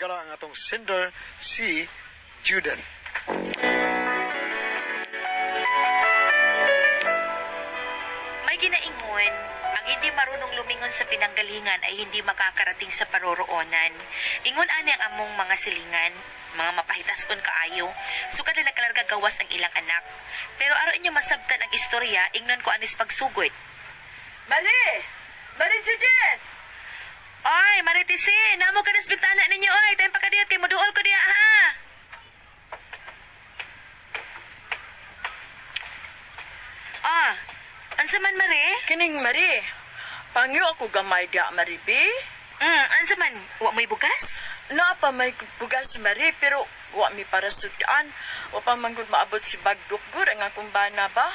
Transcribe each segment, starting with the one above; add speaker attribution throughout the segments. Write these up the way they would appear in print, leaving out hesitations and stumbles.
Speaker 1: Higala ang atong sender si Judith.
Speaker 2: May ginaingon, ang hindi marunong lumingon sa pinanggalingan ay hindi makakarating sa paroroonan. Ingon ani ang among mga silingan, mga mapahitason kaayo, sukad na nagkalarga gawas ang ilang anak. Pero aron inyo masabtan ang istorya, ingnon ko anis pagsugod.
Speaker 3: Mari! Mari Judith!
Speaker 2: Oy, Maritisi, namo ka nas bintana ninyo oy, tayo pa kadiyot kay moduol ko diya ha. Ah, ansa man Mari?
Speaker 3: Kining Mari, pangyo ako gamay diya Mari B.
Speaker 2: Ansa man, wa mo'y bugas?
Speaker 3: Naa pa may bugas si Mari pero wa mi para sudan. Wa pa man gud maabot si Bagdok gud ang akong bana ba?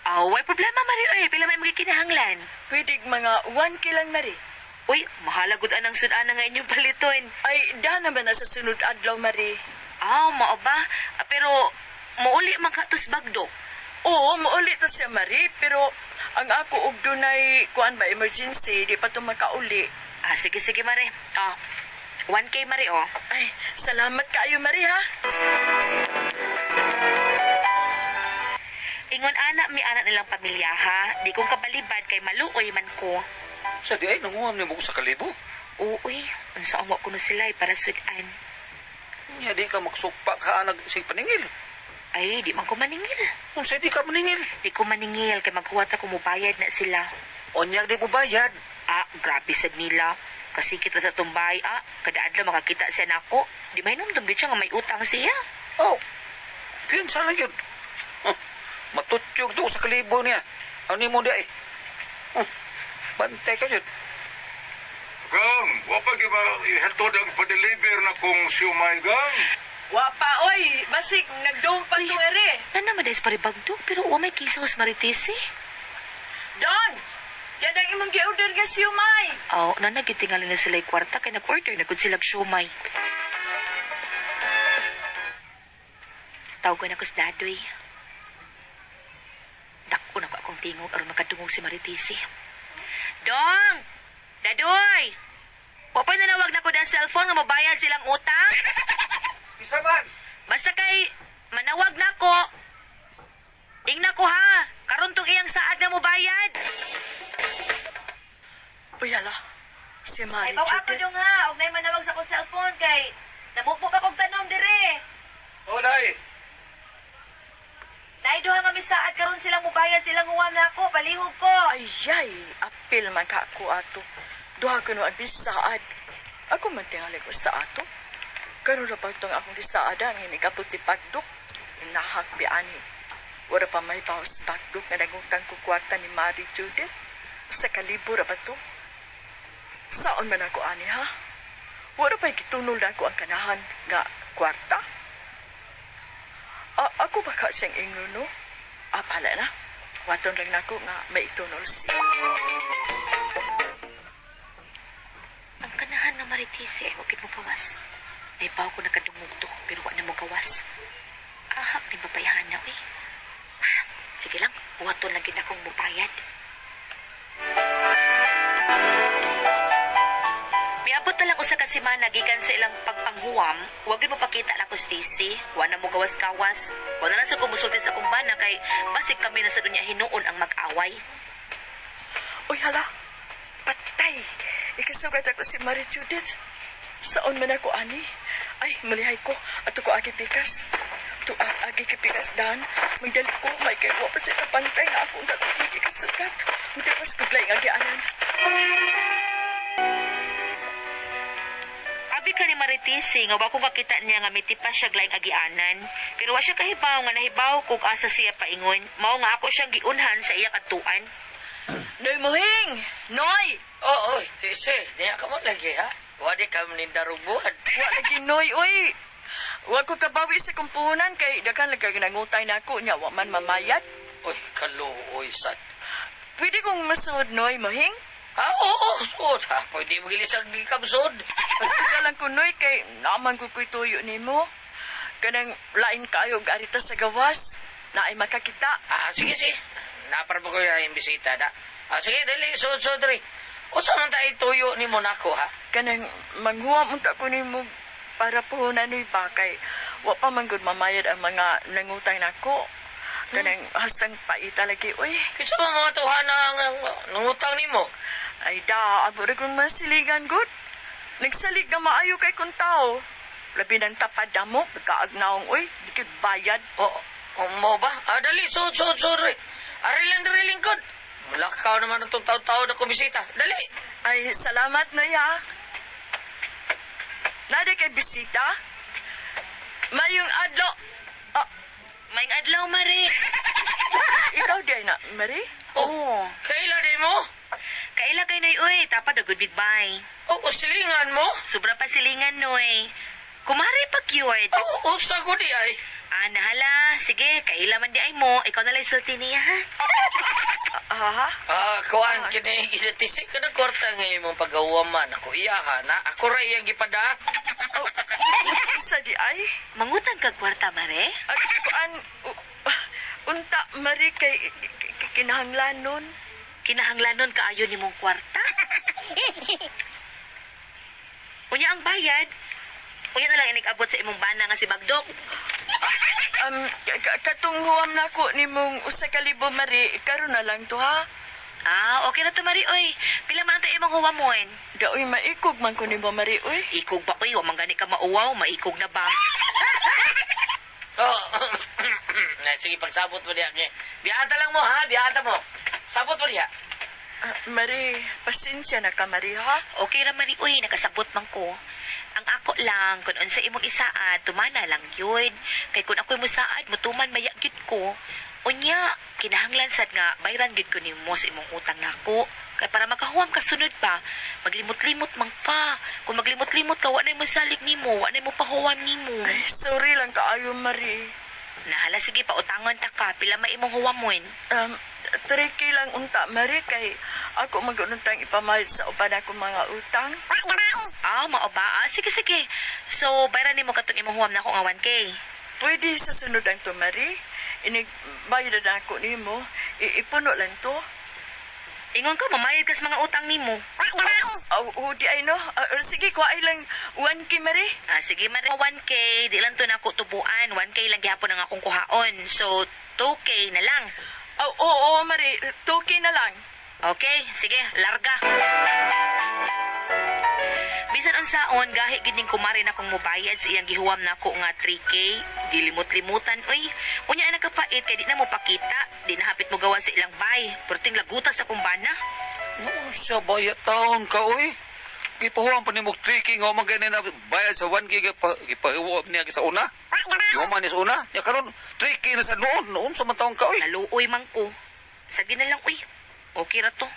Speaker 2: Ah, way problema Mari oy, pila may magikinahanglan.
Speaker 3: Pwede mga 1 kilang Mari.
Speaker 2: Uy, mahala gud anang sudan nga inyong paliton.
Speaker 3: Ay, da naman na sa sunod adlaw Mari.
Speaker 2: Aw, mao ba? Ah, pero muuli man ka tos Bagdok.
Speaker 3: Oo, mauli to siya Mari, pero ang ako og dunay kuan ba emergency, di pa to makauli.
Speaker 2: Ah, sige sige Mari. Ah, 1K Mari oh.
Speaker 3: Ay, salamat kaayo Mari ha.
Speaker 2: Ingon ana mi ana nilang pamilya ha. Di kong kabalibad kay maluoy man ko.
Speaker 4: Sa di ay, nanguham ni mo sa kalibo.
Speaker 2: Uy, unsa ang wa kuno sila eh, para sudan.
Speaker 4: Nya di ka magsukpa ka anag sig paningil.
Speaker 2: Ay, di man ko maningil.
Speaker 4: Unsa di ka maningil?
Speaker 2: Di ko maningil kay maghuwat ako mubayad na sila.
Speaker 4: Unya di mo bayad.
Speaker 2: Ah, grabe sad nila. Kasi kita sa tumbay, ah, kada adlaw makakita siya nako. Di mahinumdum gyud siya nga may utang siya.
Speaker 4: Oh, pinsa lang yun. Huh, matutyog to sa kalibo niya. Ano mo di ay? Huh, bantay ka yun.
Speaker 5: Gang, wa pa gyud ba ihatod ang pa-deliver na kong siumay, gang?
Speaker 3: Wa pa oy, basig nagdong pa to ere.
Speaker 2: Nana man des paribagdog pero wa may kisaw sa Marites eh.
Speaker 3: Don! Yan ang imong gi-order nga siumay.
Speaker 2: Aw, nana gitingali na sila kwarta kay nag-order na gud sila siomay. Tawagan ako sa dadoy. Dako na ko akong tingog aron makadungog si Maritisi. Dong! Dadoy! Wa pa nanawag na ko ng cellphone nga mobayad silang utang?
Speaker 4: Isa man.
Speaker 2: Basta kay manawag na ko. Ingna ko ha. Karon tong iyang saad nga mobayad.
Speaker 3: Uy, hala. Si Mari
Speaker 2: Ay, bawa ako
Speaker 3: Judith.
Speaker 2: dong ha. Huwag na manawag sa akong cellphone kay namukmuk akong tanom dire.
Speaker 4: Oh, day.
Speaker 2: Nay, duha nga misaad karon silang mubayad silang huwam na ako. Palihog ko.
Speaker 3: Ayay, apil man ka ako ato. Duha ko no ang bisaad. Ako man tingali ko sa ato. Karon ra pa itong akong gisaada ang hinikapot ni Bagdok. Inahak biani. Wala pa may bawas Bagdok nga nagutang ko kwarta ni Mari Judith. Sa kalibo ra ba to? Saon man ako ani ha? Wala pa'y gitunol na ako ang kanahan nga kwarta. Ako ba ka siyang ingon, no? Ah, pala na. Waton lang nako nga may itunol siya.
Speaker 2: Ang kanahan nga Maritisi ay huwag mo gawas. Naipaw ko nakadungog to, pero wa na mo gawas. Ahak ni babayhana, uy. Ah, sige lang, waton lang gid akong mubayad. Miabot na lang usa ka semana gikan sa ilang pagpanghuwam, wag gyud mo pakita na ko Stacy, wa na mo gawas-gawas. Wa na lang sa kumusulti sa akong bana kay basig kami na sa dunya hinuon ang mag-away.
Speaker 3: Uy, hala. Patay. Ikasugat ako si Mary Judith. Saon man ako, ani? Ay, malihay ko. Ato ko agi pikas. Ato agi pikas dan. Magdali ko, may kay wa pa sa kapantay nga akong tatong ikasugat. Magtapas ko nga agianan.
Speaker 2: Abi ka ni Maritisi nga wa ko makita niya nga mitipas siya laing agianan. Pero wa siya kahibaw nga nahibaw kog asa siya paingon. Mao nga ako siyang giunhan sa iyang atuan.
Speaker 3: Noy Muhing! Noy!
Speaker 6: Oo, oh, tise, niya ka mo lagi ha? Wadi ka nindarubuan.
Speaker 3: Wa lagi Noy, uy! Wa ko kabawi sa kumpunan kay daghan lang kay nangutay na ako nya wa man mamayat.
Speaker 6: Uy, kaluoy sad.
Speaker 3: Pwede kong masuod Noy Muhing?
Speaker 6: Ah, oo, sud ha. Pwede mo gilisag di ka sud.
Speaker 3: Basta lang ko Noy kay naaman ko ko'y tuyo nimo. Kanang lain kayo og arita sa gawas. Naay makakita.
Speaker 6: Ah, sige, sige. Napar ba ko yung bisita na? Ah, sige, dali, sud, sud, dali. Unsa man tayo tuyo ni Monaco ha?
Speaker 3: Kanang manghuam unta ko nimo para po nanoy ba kay wa pa man gud mamayad ang mga nangutang nako. Kanang hastang paita lagi uy.
Speaker 6: Kinsa man mga tawhana ang nangutang nimo?
Speaker 3: Ay da, abo ra kong masiligan gud. Nagsalig nga maayo kay kung tao. Labi ng tapad na mo, pagkaagnaong uy, di gyud bayad.
Speaker 6: O, o mo ba? Ah, dali, sud, sud, sud. Ari lang diri lingkod. Mulakaw naman itong tao-tao na kumisita. Dali!
Speaker 3: Ay, salamat na ya. Nada kay bisita? Mayong adlaw. Ah,
Speaker 2: Maayong adlaw, Mare.
Speaker 3: ikaw di ay na, Mary?
Speaker 2: Oo.
Speaker 6: Kaila di mo?
Speaker 2: Kaila kay Noy, uy. Tapad na good bye.
Speaker 6: O, silingan mo?
Speaker 2: Sobra pa silingan, Noy. Kumare pa cute.
Speaker 6: O, usa ko di ay.
Speaker 2: Ah, nahala. Sige, kaila man di ay mo. Ikaw na lang sulti niya, ha?
Speaker 3: Ah,
Speaker 6: Ah, kuan kini tisik ka na kwarta nga imong pagawaman ako iyaha na ako ra iyang gipada.
Speaker 3: oh, sa di ay?
Speaker 2: Mangutang kag kwarta, Mare?
Speaker 3: At kuan, unta, Mary, kay kinahanglan nun.
Speaker 2: Kinahanglanon kaayo ni mong kwarta. Unya ang bayad. Unya na lang inig-abot sa imong bana nga si Bagdok.
Speaker 3: Katong huwam na ko ni mong 1,000, Mary, karon na lang to, ha?
Speaker 2: Ah, okay na to, Mari, oy. Pila man ang ta imong huwamon?
Speaker 3: Daoy, maikog man ko ni mo, Mary, uy.
Speaker 2: Ikog ba, oy? Wa man gani ka mauwaw, maikog na ba?
Speaker 6: Oh. Na, sige pagsabot mo diha kay. Biata lang mo ha, biata mo. Sabot mo diha.
Speaker 3: Ah, Mary, pasensya na ka, Mary, ha?
Speaker 2: Okay ra, Mari, uy. Nakasabot man ko. Ang ako lang, kung unsa imong isaad, tumana lang yun. Kay kung ako'y musaad, mutuman maya gyud ko. Unya, kinahanglan sad nga, bayran gyud ko nimo sa imong utang nako. Kay para makahuam ka sunod pa, maglimot-limot man ka. Kung maglimot-limot ka, wa na mo salig nimo, wa na mo pahuwam nimo.
Speaker 3: Ay, sorry lang kaayo, Mary.
Speaker 2: Nahala, sige, pautangon ta ka, pila ma imong huwamon.
Speaker 3: 3K lang unta, Mary, kay ako magununtang ipamayad sa uban akong mga utang.
Speaker 2: Ah, mao ba? Ah, sige, sige. So, bayran nimo katong imong huwam nako nga 1K.
Speaker 3: Pwede sa sunod ang to, Mary. Inig, bayad na ako nimo. Ipuno lang to.
Speaker 2: Ingon ka, mamayad ka sa mga utang nimo.
Speaker 3: Aw, oh, di ay no. Ah, sige, kuha ay lang 1K, Mary.
Speaker 2: Ah, sige, Mare, 1K, di lang to nako tubuan. 1K lang gihapon ang akong kuhaon. So, 2K na lang.
Speaker 3: Aw, oo, oo, Mary. 2K na lang.
Speaker 2: Okay, sige, larga. Bisan unsaon, gahi gid ning kumare na kong mobayad sa iyang gihuwam nako nga 3K. Gilimot-limutan oy. Unya ang nakapait kay di na mo pakita, di na hapit mo gawa sa ilang bay. Perting laguta sa kumbana.
Speaker 4: No, siya bayad taon ka, oy. Gipahuwam pa ni mo 3K nga man gani na bayad sa 1K gipahuwam niya sa una. Gihuman niya sa una. Ya karon 3K na sa noon. Noon sa man taon ka, oy.
Speaker 2: Naluoy man ko. Sagi na lang uy. Okay ra to.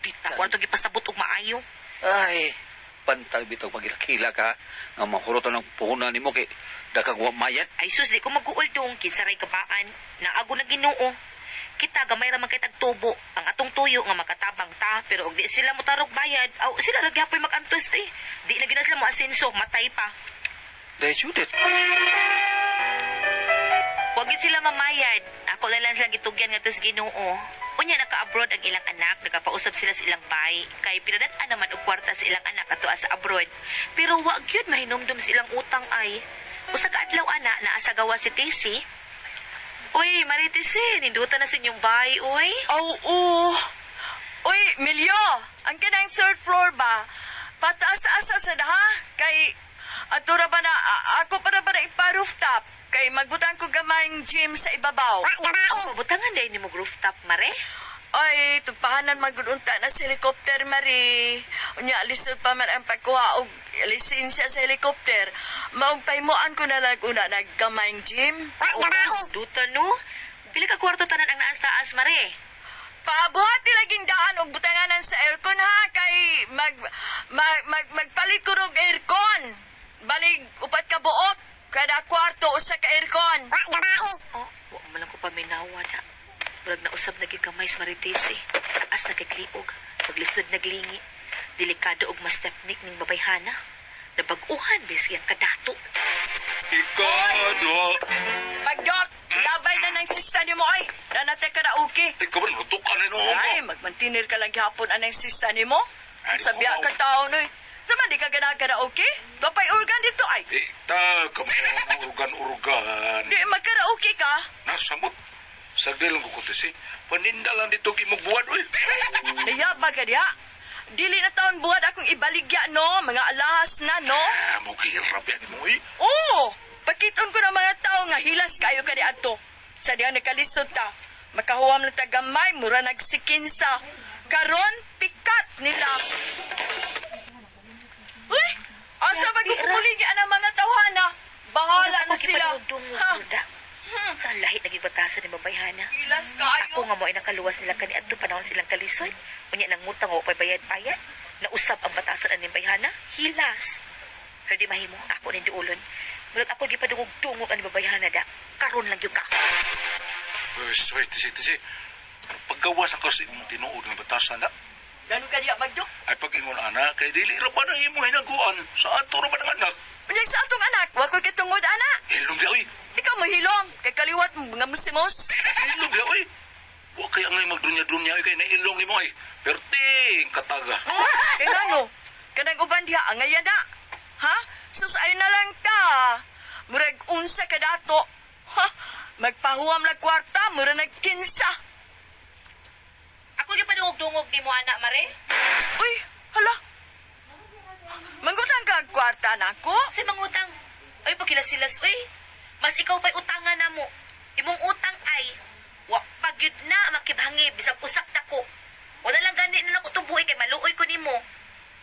Speaker 4: Bitan.
Speaker 2: Ako to gipasabot og maayo.
Speaker 4: Ay, pantay bitaw pagilakila ka nga mahurotan ng puhunan nimo kay dakag wa mayat.
Speaker 2: Ay sus, di ko mag-uol dong, kinsa ray kabaan, naago na Ginoo. Kita gamay ra man kay tagtubo, ang atong tuyo nga makatabang ta, pero og di sila motarog bayad, aw sila ra gyapon mag-antos eh. Di na gyud na sila moasenso, matay pa.
Speaker 4: Dahil shoot it.
Speaker 2: Wag gyud sila mamayad. Ako na lang sila gitugyan ngadto sa Ginoo. Unya naka-abroad ang ilang anak, nagapausab sila sa ilang bay, kay pinadat-an naman og kwarta sa ilang anak ato sa abroad. Pero wa gyud mahinumdum sa ilang utang ay. Usa ka adlaw ana naa sa gawa si Tesi. Uy, Marites, ninduta na sa inyong bay, uy.
Speaker 3: Aw, oo. Uy, Milyo, ang kanang third floor ba? Pataas-taas sa ha? Kay, atura ba na, ako para ba na ipa-rooftop? Kay magbutang ko gamayng gym sa ibabaw.
Speaker 2: Oh, butangan dahil ni mo rooftop, Mare.
Speaker 3: Ay, tugpahanan magudunta na sa helicopter, Marie. Unya, lisod pa man ang pagkuha og lisensya sa helicopter. Maong pahimuan ko na lang una naggamayng gym.
Speaker 2: Oh, duta no. Pila ka kwarto tanan ang naas taas, Mare.
Speaker 3: Paabuhati laging daan og butanganan sa aircon ha kay mag, mag, mag magpalit ko og aircon. Balig upat ka buok kada kwarto usa ka aircon.
Speaker 2: Oh, wa man lang ko paminawa na. Murag nausab na gyud gamay sa Marites eh. Taas na kay kliog, paglisod naglingi. Delikado og mastepnik ning babayhana. Nabag-uhan bis iyang kadato.
Speaker 5: Ikaduha.
Speaker 3: Pagdok, labay na ng sista nimo ay. Nanate karaoke.
Speaker 5: Ikaw ba lutukan na noon
Speaker 3: Ay, magmantinir ka lang gihapon anang sista nimo.
Speaker 5: Ay,
Speaker 3: Sabya
Speaker 5: wow.
Speaker 3: ka tao noy. Sama di ka ganahan karaoke? Dapay organ dito ay.
Speaker 5: Di ta, kamo urgan-urgan.
Speaker 3: Di magkaraoke ka.
Speaker 5: Nasamot. Sagdi lang ko kutisi. Paninda lang dito kay buwan, uy.
Speaker 3: Nayaba ka diha. Dili na taon buhat akong ibaligya, no? Mga alahas na, no?
Speaker 5: Ah, mo gihirabi ani mo, uy.
Speaker 3: Oo! Pakiton ko na mga tao nga hilas kayo ka ato. Sa diha nakalisod ta. Makahuam na tagamay, mura nagsikinsa. Karon, pikat nila. Uy! Asa ba kukulig ang mga tawhana? Bahala na sila. Ha?
Speaker 2: Ha? Lahi naging batasan ni babayhana.
Speaker 3: Hilas kayo.
Speaker 2: Ako nga mo ay nakaluwas nila kani adto panahon silang kalisod. Unya nangutang o bayad-bayad. Nausap ang batasan ani bayhana. Hilas. Pero di mahimo, ako ning duulon. Murag ako gipadungog-dungog ani babayhana da. Karon lang gyud ka.
Speaker 5: Uy, sorry, tisi, tisi. Paggawas ako sa imong tinuod ng batasan na.
Speaker 3: Ganun ka diha bagdok?
Speaker 5: Ay pag-ingon ana, kay dili ra pa na imong hinaguan. Sa ato ra ba ng anak?
Speaker 3: Unyag sa atong anak, wa ko'y kitungod ana.
Speaker 5: Hilom di, uy.
Speaker 3: Ikaw mahilom, kay kaliwat mo nga musimos.
Speaker 5: Hilom di, uy. Wa kay angay magdunya-dunya uy, kay nailong nimo ay. Perting kataga.
Speaker 3: Kay ngano? Kanang uban diha angay na. Ha? Sus ayo na lang ta. Murag unsa ka dato. Ha? Magpahuam lag kwarta, mura nag kinsa.
Speaker 2: Ako gipadungog-dungog nimo anak mare.
Speaker 3: Uy, hala. Mangutang ka og kwarta nako?
Speaker 2: Sa mangutang. Ay pagkilasilas uy. Mas ikaw pa'y utangan na mo. Imong utang ay wa pagyud na makibhangi bisag usak nako. Wala lang gani na nako tubuhi kay maluoy ko nimo.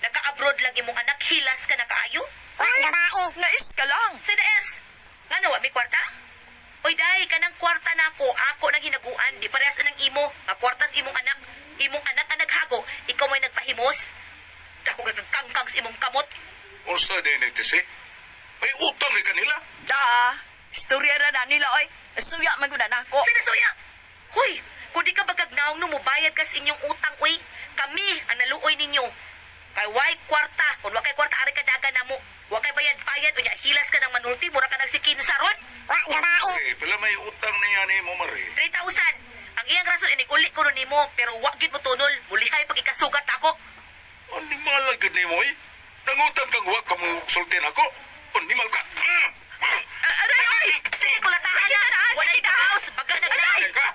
Speaker 2: Naka-abroad lang imong anak, hilas ka na kaayo.
Speaker 3: Uy, nais ka lang.
Speaker 2: Sa DS, ngano wa may kwarta? Oy day, kanang kwarta nako, ako nang hinaguan, di parehas nang imo. Nga kwartas imong anak, imong anak ang naghago, ikaw may nagpahimos. Dako kang sa imong kamot.
Speaker 5: Unsa din ni tisi? Ay utang ni kanila.
Speaker 3: Da, istorya ra na nila oy. Suya man gud na nako.
Speaker 2: Sa nasuya! Hoy, kung di ka bagagnaong no, mubayad ka sa inyong utang, uy. Kami ang naluoy ninyo. Kay way kwarta, kung wa kay kwarta, ari ka daga na mo. Wa kay bayad-bayad, unya hilas ka ng manulti, mura ka nagsikinsa ron.
Speaker 5: Eh, pala may utang niya ni mo mare.
Speaker 2: 3,000. Ang iyang rason, inig-uli ko ron nimo, pero wa gyud mo tunol. Mulihay pag ikasugat ako.
Speaker 5: Animal lang gyud nimo eh. Nangutang kang wa ka mo sultin ako. Animal ka. Mm.
Speaker 3: Aray, oy!
Speaker 2: Sige, kulatahan na. Walay kaos, baga na
Speaker 3: Aray!
Speaker 5: Ka.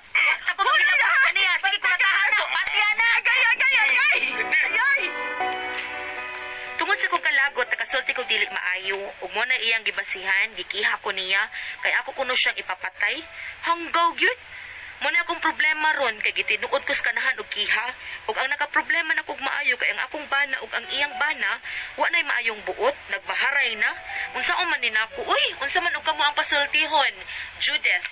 Speaker 2: Ako magilabot niya. Sige, kulatahan na. Patiya na.
Speaker 3: Agay, agay, agay! Agay!
Speaker 2: Tungod sa kong kalagot, nakasulti ko dili maayo. Ug mo na iyang gibasihan, gikiha ko niya, kay ako kuno siyang ipapatay. Hanggaw gyud. Mo na akong problema ron kay gitinuod ko sa kanahan og kiha. Ug ang nakaproblema na kog maayo kay ang akong bana ug ang iyang bana wa nay maayong buot, nagbaharay na. Unsa man ni nako? Uy, unsa man og kamo ang pasultihon? Judith.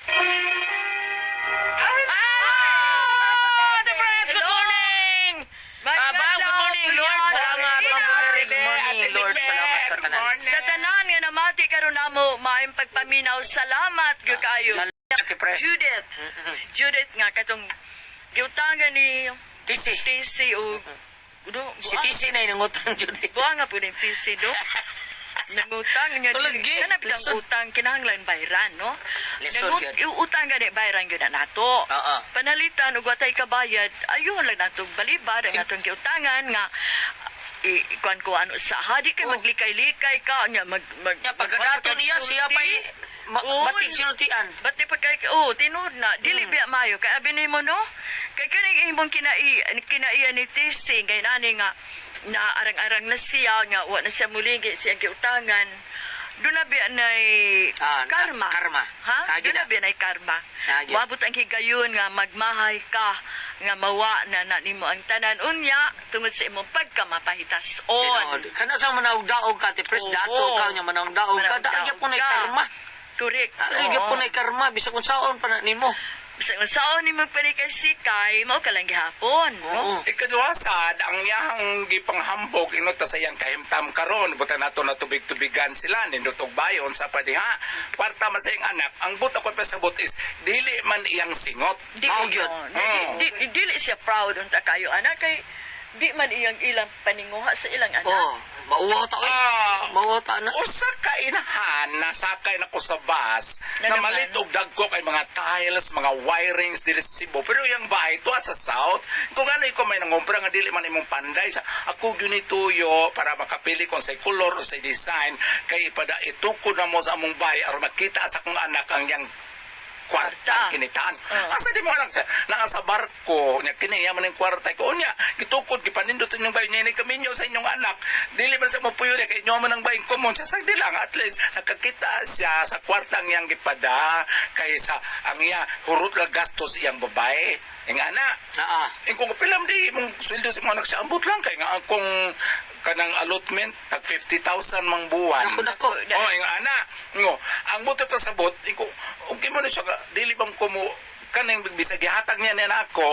Speaker 6: Ah, the press, good
Speaker 3: Hello.
Speaker 6: morning!
Speaker 3: Maayong
Speaker 6: Bang, good
Speaker 3: adlaw,
Speaker 6: morning, Lord.
Speaker 3: Julian.
Speaker 6: Salamat, Ma'am Valerie. Good morning, Lord. Salamat sa tanan.
Speaker 3: Sa tanan nga namati karon namo maayong pagpaminaw. Salamat gyud kaayo.
Speaker 6: Salamat, Ate Pres.
Speaker 3: Judith. Judith nga katong giutangan ni
Speaker 6: Tisi.
Speaker 3: TC og do
Speaker 6: Si Tisi na yung nangutang, Judy.
Speaker 3: buang nga po ni TC do. Nangutang nga
Speaker 6: Tulad, gi.
Speaker 3: kana bitang
Speaker 6: Lisod.
Speaker 3: utang kinahanglan bayran no.
Speaker 6: Lisod,
Speaker 3: Nangut
Speaker 6: gyud.
Speaker 3: utang gani bayran gyud na nato.
Speaker 6: Oo.
Speaker 3: Panalitan og watay kabayad ayun lang natong balibad ang atong giutangan nga ikuan ko ano sa hadi kay maglikay-likay ka nya mag mag
Speaker 6: Ya, pagkadato niya, siya pa'y
Speaker 3: Oo.
Speaker 6: batik sinultian.
Speaker 3: Bati pa kay oh tinuod na dili biya maayo kay abi nimo no kay kaning imong kinai kinaiya ni TC kay nani nga na arang-arang na siya nga wa na siya mulingi siya giutangan doon na biya nay
Speaker 6: Ah,
Speaker 3: karma.
Speaker 6: karma.
Speaker 3: Ha?
Speaker 6: Agi
Speaker 3: Doon na
Speaker 6: na.
Speaker 3: biya nay karma.
Speaker 6: Agi.
Speaker 3: Wabot ang higayon nga magmahay ka nga mawa na na nimo ang tanan unya tungod sa imong pagkamapahitason.
Speaker 6: Tinuod. Kana sa manaugdaog ka, Ate Pres,
Speaker 3: Oo.
Speaker 6: dato ka niya manaugdaog ka,
Speaker 3: Manaugdaog
Speaker 6: daag po na
Speaker 3: ka.
Speaker 6: karma.
Speaker 3: Correct.
Speaker 6: Daag
Speaker 3: Oo.
Speaker 6: po na karma, bisag kung saon pa na nimo.
Speaker 3: Bisag unsaon nimo panikay-sikay, mao ka lang gihapon, no?
Speaker 6: Oo.
Speaker 7: Ikaduha sad, ang iyahang gipanghambog inot ta sa iyang kahimtam karon buta nato na tubig-tubigan sila nindot og bayon sa padiha. Kwarta man sa iyang anak, ang but ako pasabot is dili man iyang singot.
Speaker 3: Dili,
Speaker 6: Mao gyud.
Speaker 3: oh, dili,
Speaker 7: Mm.
Speaker 3: di, dili siya proud unta kayo anak kay di man iyang ilang paninguha sa ilang anak.
Speaker 6: Oo. Mauwaw ta oy.
Speaker 7: Ah.
Speaker 6: Mauwaw ta na.
Speaker 7: Usa ka inahan nasakay na ko sa bus
Speaker 3: Na
Speaker 7: na
Speaker 3: naman.
Speaker 7: malit og dagko kay mga tiles, mga wirings diri sa Cebu. Pero yung bahay tuwa sa south, kung ano ko may nangumpra nga dili man imong panday sa ako gyud ni tuyo para makapili kung say color o say design kay ipada itukod na mo sa among bahay aron makita sa akong anak ang yang kwarta
Speaker 3: Kwarta.
Speaker 7: kinitaan. Asa di mo anak siya? Naa sa barko, nya kini yaman ang kwarta ko. Unya, gitukod gipanindot sa inyong bahay niya kaminyo sa inyong anak. Dili man sa mo puyo kay inyo man ang bahay common. Sa sagdi lang at least nakakita siya sa kwartang iyang gipada kaysa ang iya hurot lang gastos iyang babae. Ing ana,
Speaker 6: Naa.
Speaker 7: Eh, kung pilam di imong sweldo sa imong anak siya ambot lang kay nga akong kanang allotment tag 50,000 mang buwan.
Speaker 6: Nako, nako.
Speaker 7: Oh, ing ana. Ngo, ang buto pa sabot, iko okay mo na siya dili bang ko mo kanang bisag gihatag niya niya nako.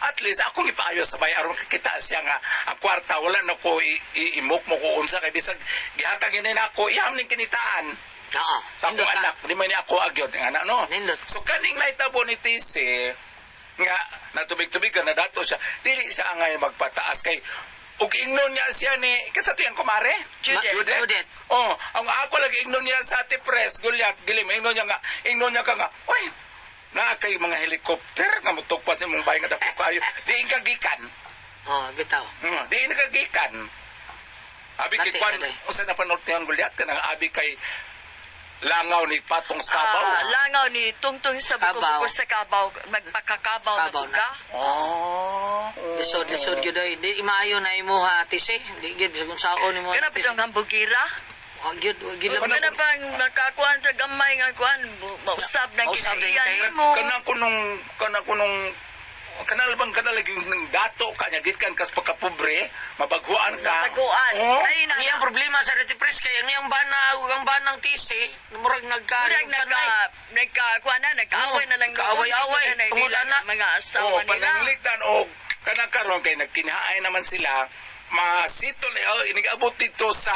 Speaker 7: At least akong ipaayo sa bay aron makakita siya nga ang kwarta wala na ko imok mo ko unsa kay bisag gihatag niya niya nako iyam ning kinitaan
Speaker 6: Naa.
Speaker 7: sa akong
Speaker 6: Nindot ta.
Speaker 7: anak di man ni ako agyod ang anak no.
Speaker 6: Nindot.
Speaker 7: So kaning nahitabo ni Tise nga natubig-tubig ka na dato siya dili siya angay magpataas kay ug ingnon niya siya ni kasi to yung kumare.
Speaker 3: Judith.
Speaker 7: Judith.
Speaker 6: Judith.
Speaker 7: Oh, ang ako lagi ingnon niya sa ate press gulyat gilim ingnon niya nga ingnon niya ka nga oy na kay mga helicopter nga mutugpas imong bahay nga dako kayo diin ka gikan.
Speaker 6: Oh, bitaw.
Speaker 7: Diin ka gikan. Abi kay
Speaker 6: Nate,
Speaker 7: kwan
Speaker 6: saday.
Speaker 7: usa na panortehan gulyat kanang abi kay langaw ni patong sa kabaw.
Speaker 3: Ah, langaw ni tungtong sa
Speaker 6: Kabaw.
Speaker 3: buko-buko sa kabaw, magpakakabaw na
Speaker 6: Kabaw na.
Speaker 3: ka.
Speaker 7: Oh.
Speaker 6: Lisod, lisod gyud oy. Di maayo na imo ha, tise. Di gyud bisag unsaon nimo.
Speaker 3: Kana pa siyang hambugira.
Speaker 6: Wa gyud, wa gyud
Speaker 7: Ano-
Speaker 3: Kana pang makakuan sa gamay nga kuan, mausab na
Speaker 6: Mausab na
Speaker 3: kinaiyan
Speaker 6: kinaiyan.
Speaker 3: nimo.
Speaker 7: Kana ko nung kana ko nung kanal bang kanal lagi ng dato kanya gikan kas pagkapobre mabaghuan ka.
Speaker 3: Taguan.
Speaker 7: Oh.
Speaker 3: Ay na.
Speaker 6: Ang iyang problema sa Rete Press kay ang iyang bana ug ang banang tise, murag nagka
Speaker 3: Murag nagka nagka kuan na nagkaaway
Speaker 6: Oo,
Speaker 3: na lang noon.
Speaker 6: kaaway-away,
Speaker 3: Kanay nila
Speaker 6: tungod ana.
Speaker 3: mga asawa
Speaker 7: Oh,
Speaker 3: nila.
Speaker 7: pananglitan og kanang karon kay nagkinhaay naman sila masitol eh, oh, inigabot dito sa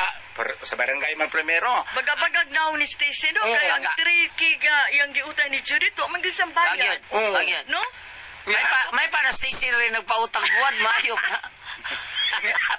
Speaker 7: sa barangay man primero.
Speaker 3: Bagabagag na ni Stacy no
Speaker 7: Oo.
Speaker 3: kay ang
Speaker 6: Baga.
Speaker 3: 3K nga iyang giutang ni Judith wa man gyud siyang bayad.
Speaker 6: Bagyod.
Speaker 7: Oo.
Speaker 6: Bagyod.
Speaker 3: No?
Speaker 6: May pa na Stacy rin nagpautang buwan, maayo na.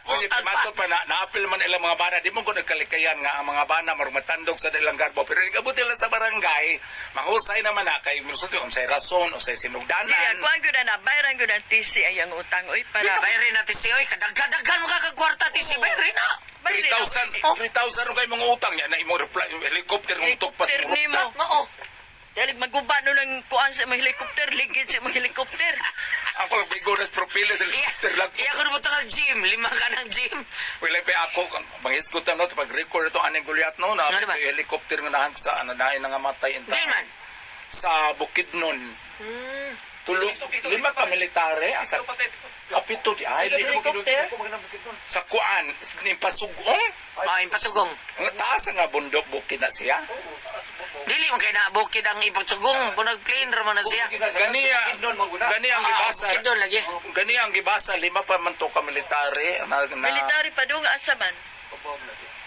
Speaker 7: Uy,
Speaker 6: Utang pa.
Speaker 7: mato pa na naapil man ilang mga bana di mo ko nagkalikayan nga ang mga bana marumatandog sa ilang garbo pero inigabot nila sa barangay mahusay naman na kay musulti unsay rason unsay
Speaker 3: Iya,
Speaker 7: sinugdanan.
Speaker 3: kuan gyud na bayaran gyud ang TC ang iyang utang oy para
Speaker 6: Bayrin na tisi, oy, kadaghan-daghan makakagkwarta tisi, bayrin na.
Speaker 3: Bayrin na.
Speaker 7: 3,000 3,000 ro kay mga utang niya na imong reply helicopter mong tugpas
Speaker 3: Helicopter nimo.
Speaker 6: Oo.
Speaker 3: Dali maguba no ng kuan sa mga helicopter, ligid sa mga helicopter.
Speaker 7: Ako lang bigo na propila sa helicopter lang.
Speaker 6: Iya ko nabutang ang gym, lima ka ng gym.
Speaker 7: Wala pa ako manghisgot na no pag record ito aning gulyat no na
Speaker 6: Ano ba?
Speaker 7: helicopter nga nahagsa ano na nga matay in
Speaker 6: Di man.
Speaker 7: sa Bukidnon. Tulo, lima ka military ang sa apito di ay
Speaker 3: Helicopter?
Speaker 7: sa kuan ni pasugong.
Speaker 6: Ah, impasugong.
Speaker 7: Ang taas nga bundok bukid na siya.
Speaker 6: Dili man kay na bukid ang ipasugong, kung nag-plane ra man na siya.
Speaker 7: Gani gani ang
Speaker 6: Ah,
Speaker 7: gibasa.
Speaker 6: Bukidnon lagi.
Speaker 7: Gani ang gibasa lima pa man to ka military na, na
Speaker 3: Military pa dong asa man.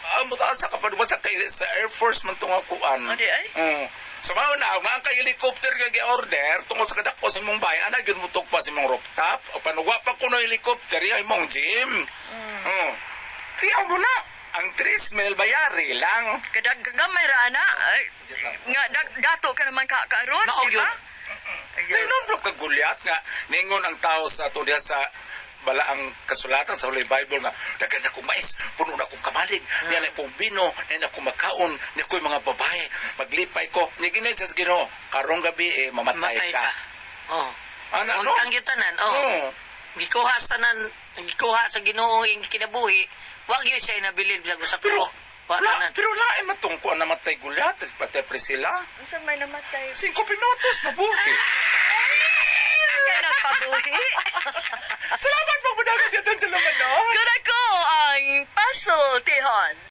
Speaker 7: Ah, mutaas sa kapag basta kay sa Air Force man tong kuan.
Speaker 3: Adi ay?
Speaker 7: Mm. So mao na nga ang kay helicopter nga gi-order tungod sa kadako sa imong bahay ana gyud mo tugpa sa imong rooftop o panuwa pa kuno helicopter iya imong gym. Tiyaw mo na ang 3 mil bayari lang.
Speaker 3: Kadag gamay ra ana. Ay, nga dag, dato ka naman ka karon,
Speaker 6: Mao
Speaker 3: di ba?
Speaker 6: gyud.
Speaker 7: Dahil bro kagulyat nga ningon ang tao sa to diha sa balaang kasulatan sa Holy Bible nga daghan akong mais, puno na akong kamalig, niya na akong bino, niya na akong makaon, niya ako'y mga babae, maglipay ko. Niya ginay sa Ginoo, karong gabi eh mamatay
Speaker 6: Matay
Speaker 7: ka.
Speaker 6: ka. Oh.
Speaker 7: Ana no?
Speaker 6: Untang gyud tanan, oh.
Speaker 7: Oo.
Speaker 6: Gikuha sa tanan, gikuha sa Ginoo ang kinabuhi, wa gyud siya nabilin bisag usa
Speaker 7: Pero
Speaker 6: ko. Wa
Speaker 7: la,
Speaker 6: tanan.
Speaker 7: pero lain matungkuan namatay gulyat, pati Priscilla.
Speaker 3: Unsa may namatay?
Speaker 7: 5 minutos mabuhi.
Speaker 3: Kay nagpabuhi.
Speaker 7: Salamat pagbudagan dito sa laman, no?
Speaker 3: Kuna ko ang paso tihon.